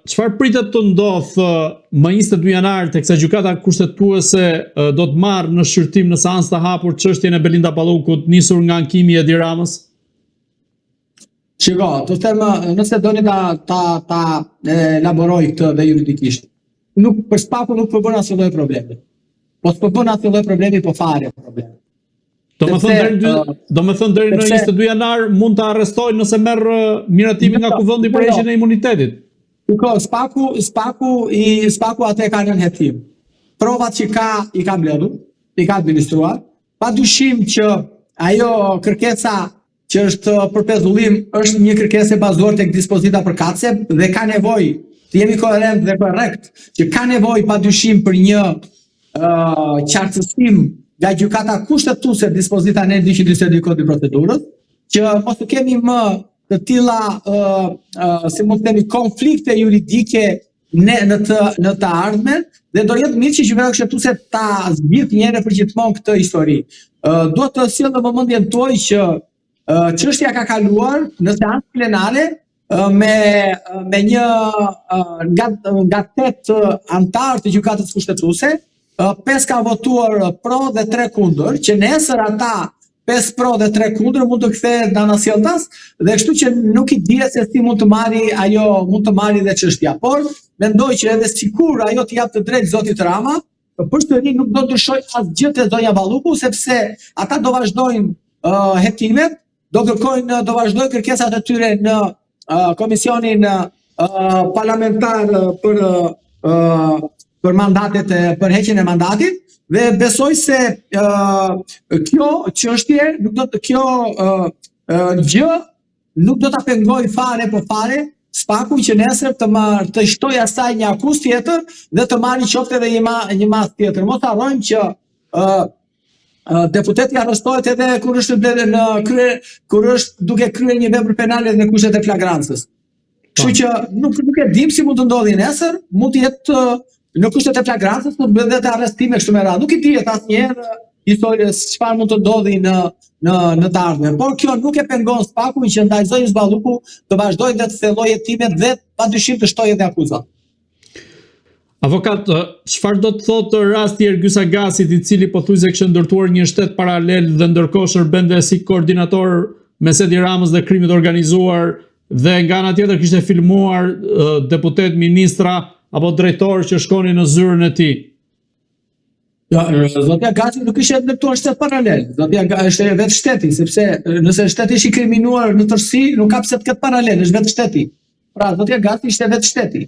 Çfarë pritet të ndodhë më 22 janar teksa Gjykata Kushtetuese do të marrë në shqyrtim në seancë të hapur çështjen e Belinda Ballukut nisur nga ankimi i Edi Ramës? Shiko, të them, nëse doni ta ta ta elaboroj këtë dhe juridikisht. Nuk për SPAK-un nuk përbën asnjë lloj problemi. Po s'përbën asnjë lloj problemi, po fare problem. Domethënë deri në domethënë deri në 22 janar mund ta arrestojnë nëse merr miratimin nga Kuvendi për heqjen e imunitetit. Shiko, SPAK-u, SPAK-u i SPAK-u atë e ka nën hetim. Provat që ka i ka mbledhur, i ka administruar. Pa dyshim që ajo kërkesa që është për pezullim është një kërkesë e bazuar tek dispozita përkatëse dhe ka nevojë të jemi koherent dhe korrekt, që ka nevojë pa dyshim për një uh, qartësim nga gjykata kushtetuese dispozita nen 242 kodi i procedurës, që mos të kemi më të tilla uh, uh, si mund të themi konflikte juridike ne në të në të ardhmen dhe do jetë mirë që gjykata kushtetuese ta zgjidhë një herë përgjithmonë këtë histori. Uh, dua të sjell në vëmendjen tuaj që uh, çështja ka kaluar në seancë plenare uh, me me një uh, nga nga tetë anëtarë të gjykatës kushtetuese, 5 kanë votuar pro dhe 3 kundër, që nesër ata 5 pro dhe 3 kundër mund të kthehet në anasjelltas dhe kështu që nuk i dihet se si mund të marri ajo, mund të marri dhe çështja. Por mendoj që edhe sikur ajo t'i japë të drejtë zotit Rama, përsëri nuk do të ndryshojë asgjë te zonja Balluku sepse ata do vazhdojnë uh, hetimet, do kërkojnë do vazhdojnë kërkesat e tyre në uh, komisionin uh, parlamentar për uh, për mandatet e për heqjen e mandatit dhe besoj se uh, kjo çështje nuk do të kjo uh, uh, gjë nuk do ta pengojë fare po fare SPAK-u që nesër të marr të shtojë asaj një akuzë tjetër dhe të marrë qoftë edhe një ma, një masë tjetër. Mos harrojmë që uh, deputeti arrestohet edhe kur është në në krye kur është duke kryer një vepër penale në kushtet e flagrancës. Kështu po. që nuk nuk e dim si mund të ndodhi nesër, mund të jetë në kushtet e flagrancës, mund të bëhet edhe arrestime kështu me radhë. Nuk i dihet asnjëherë historisë çfarë mund të ndodhi në në në të ardhmen. Por kjo nuk e pengon SPAK-un që ndaj zonjës Balluku të vazhdojë dhe të thellojë hetimet dhe padyshim të shtojë edhe akuzat. Avokat, çfarë do të thotë rasti i Ergys Agasit, i cili pothuajse kishte ndërtuar një shtet paralel dhe ndërkohë shërbente si koordinator mes Edi Ramës dhe krimit të organizuar dhe nga ana tjetër kishte filmuar deputetë, ministra apo drejtorë që shkonin në zyrën e tij? Jo, zoti Agasi nuk kishte ndërtuar shtet paralel. Zoti Agasi është vetë shteti, sepse nëse shteti është i kriminuar në tërësi, nuk ka pse të ketë paralel, është vetë shteti. Pra, zoti Agasi ishte vetë shteti.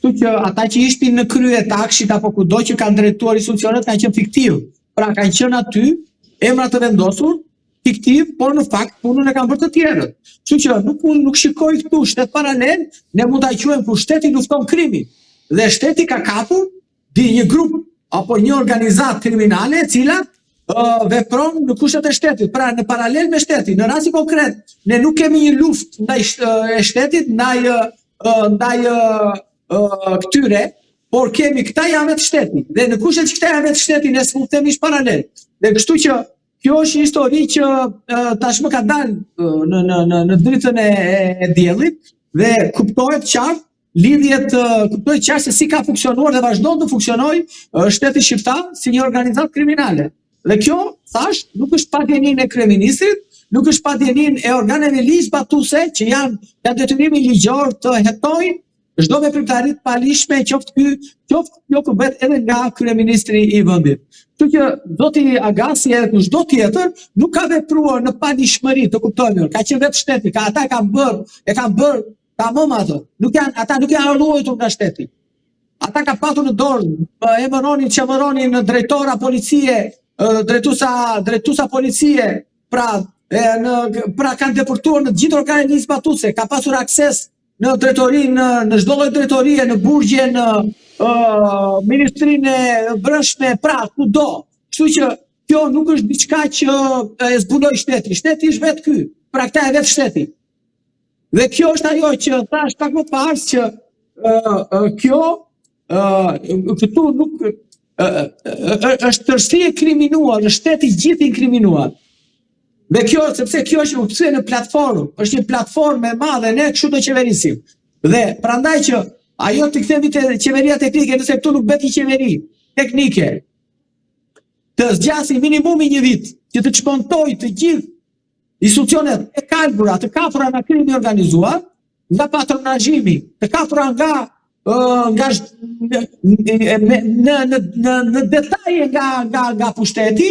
Kështu që ata që ishin në krye të AKSHI-t apo kudo që kanë drejtuar institucionet kanë qenë fiktiv. Pra, kanë qenë aty emra të vendosur, fiktiv, por në fakt punën e kanë bërë të tjerët. Kështu që nuk unë nuk shikoj këtu shtet paralel, ne mund ta quajmë kur shteti lufton krimin. Dhe shteti ka kapur di një grup apo një organizatë kriminale e cila uh, vepron në kushtet e shtetit, pra në paralel me shtetin. Në rastin konkret, ne nuk kemi një luftë ndaj e shtetit, ndaj ndaj këtyre, por kemi këta janë vetë shteti. Dhe në kushtet që këta janë vetë shteti, ne s'mund të themi është paralel. Dhe kështu që kjo është një histori që tashmë ka dalë në në në në dritën e, e diellit dhe kuptohet qartë lidhjet kuptohet qartë se si ka funksionuar dhe vazhdon të funksionojë shteti shqiptar si një organizatë kriminale. Dhe kjo, thashë, nuk është pa dijeninë e kryeministrit, nuk është pa dijeninë e organeve ligjzbatuese që janë kanë detyrimin ligjor të hetojnë çdo veprimtari të paligjshme, qoftë ky, qoftë kjo që bëhet edhe nga kryeministri i vendit. Kështu që zoti Agasi edhe kushdo tjetër nuk ka vepruar në paligjshmëri, të kuptojmë, ka qenë vetë shteti, ka ata e kanë bërë, e kanë bërë tamam ato. Nuk janë ata nuk janë ruajtur nga shteti. Ata kanë patur në dorë, emëronin, çemëronin drejtora policie, drejtuesa, drejtuesa policie, pra e, në pra kanë depërtuar në të gjithë organet ligjzbatuese, ka pasur akses në drejtori, në në çdo lloj drejtorie, në burgje, në uh, ministrinë e brendshme, pra kudo. Kështu që kjo nuk është diçka që e zbuloi shteti. Shteti është vetë ky. Pra këta e vetë shteti. Dhe kjo është ajo që thashë pak më parë që uh, uh, kjo uh, këtu nuk uh, uh, është tërësi e kriminuar, është shteti gjithë i kriminuar. Dhe kjo, sepse kjo është u kthye në platformë, është një platformë e madhe, ne kështu do qeverisim. Dhe prandaj që Ajo të kthehemi te qeveria teknike, nëse këtu nuk bëhet një qeveri teknike, të zgjasi minimumi një vit, që të çmontojë të gjithë institucionet e kalbura, të kapura nga krimi i organizuar, nga patronazhimi, të kapura nga nga në në në në detaje nga nga nga pushteti,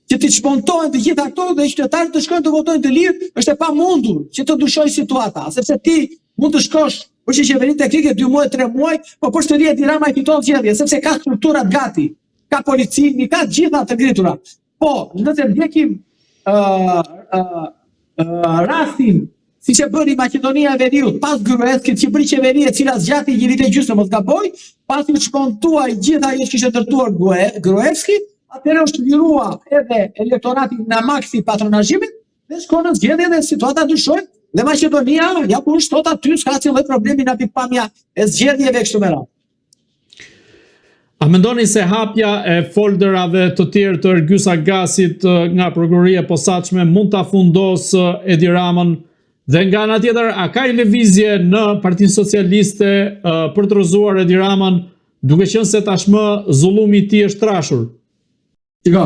që të çmontohen të gjitha këto dhe qytetarët të shkojnë të votojnë të lirë, është e pamundur që të ndryshojë situata, sepse ti mund të shkosh për që qeveri teknike 2 muaj, 3 muaj, po përsëri Edi Rama i fiton zgjedhjet, sepse ka strukturat gati, ka policinë, i ka të gjitha të ngritura. Po, nëse ndjekim uh, uh, uh, rastin siç e bëri Maqedonia e Veriut pas Gruevskit që bëri qeveri e cila zgjati një vit e gjysmë mos gaboj, pasi u çmontua e gjitha ajo që kishte ndërtuar Gruevski, atëherë u çlirua edhe elektorati nga makthi i patronazhimit dhe shkon në zgjedhje dhe situata ndryshoi dhe Maqedonia ja ku është sot aty s'ka asnjë lloj problemi nga pikëpamja e zgjedhjeve kështu me radhë. A mendoni se hapja e folderave të tjerë të Ergys Agasit nga prokuroria e posaçme mund ta fundosë Edi Ramën? Dhe nga ana tjetër, a ka një lëvizje në Partinë Socialiste për të rrëzuar Edi Ramën, duke qenë se tashmë zullumi i tij është trashur? Shiko,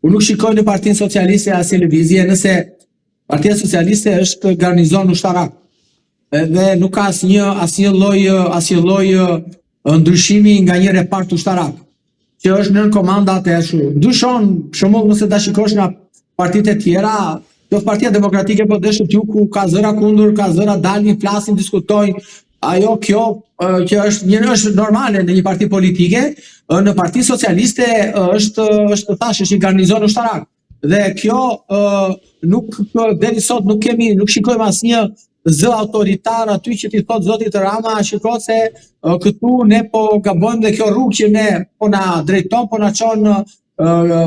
unë nuk shikoj në Partinë Socialiste asnjë lëvizje nëse Partia Socialiste është garnizon ushtarak. Edhe nuk ka asnjë asnjë lloj asnjë lloj ndryshimi nga një repart ushtarak që është nën komandat e ashtu. Ndryshon, për shembull, nëse ta shikosh nga partitë e tjera, qoftë Partia Demokratike po deshe ti ku ka zëra kundër, ka zëra dalin, flasin, diskutojnë, ajo kjo që është një është normale në një parti politike, në Partinë Socialiste është është thashë është një garnizon ushtarak. Dhe kjo nuk deri sot nuk kemi nuk shikojmë asnjë zë autoritar aty që t'i thotë zotit Rama, shiko se këtu ne po gabojmë dhe kjo rrugë që ne po na drejton, po na çon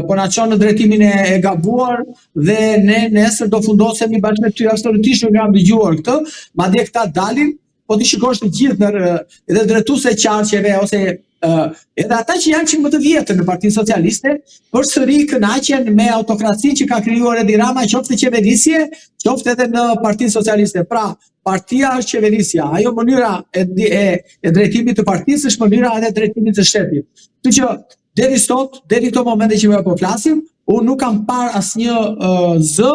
po na çon në drejtimin e, e gabuar dhe ne nesër do fundosemi bashkë me ty absolutisht nuk kam dëgjuar këtë, madje këta dalin, po t'i shikosh të gjithë në edhe drejtues e qarqeve ose edhe ata që janë çik më të vjetër në Partinë Socialiste, përsëri kënaqen me autokracinë që ka krijuar Edi Rama qoftë në qeverisje, qoftë edhe në Partinë Socialiste. Pra, partia është qeverisja, ajo mënyra e, e, e drejtimit të partisë është mënyra edhe e drejtimit të shtetit. Kështu që Deri sot, deri këto momente që ne po flasim, unë nuk kam parë asnjë uh, zë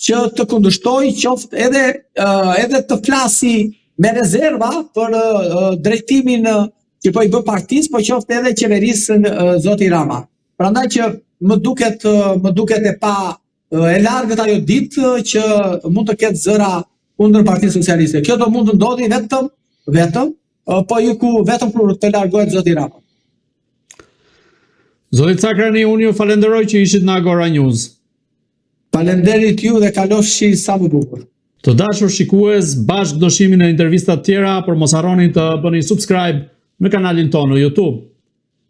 që të kundërshtojë qoftë edhe uh, edhe të flasi me rezerva për uh, drejtimin uh, që po i bën partisë, po qoftë edhe qeverisë uh, zoti Rama. Prandaj që më duket uh, më duket e pa e largët ajo ditë që mund të ketë zëra kundër Partisë Socialiste. Kjo do mund të ndodhi vetëm vetëm po iku vetëm kur të largohet zoti Rama. Zoti Cakrani, unë ju falenderoj që ishit në Agora News. Faleminderit ju dhe kalofshi sa më bukur. Të dashur shikues, bashkë do shihemi në intervista të tjera, por mos harroni të bëni subscribe në kanalin tonë në YouTube.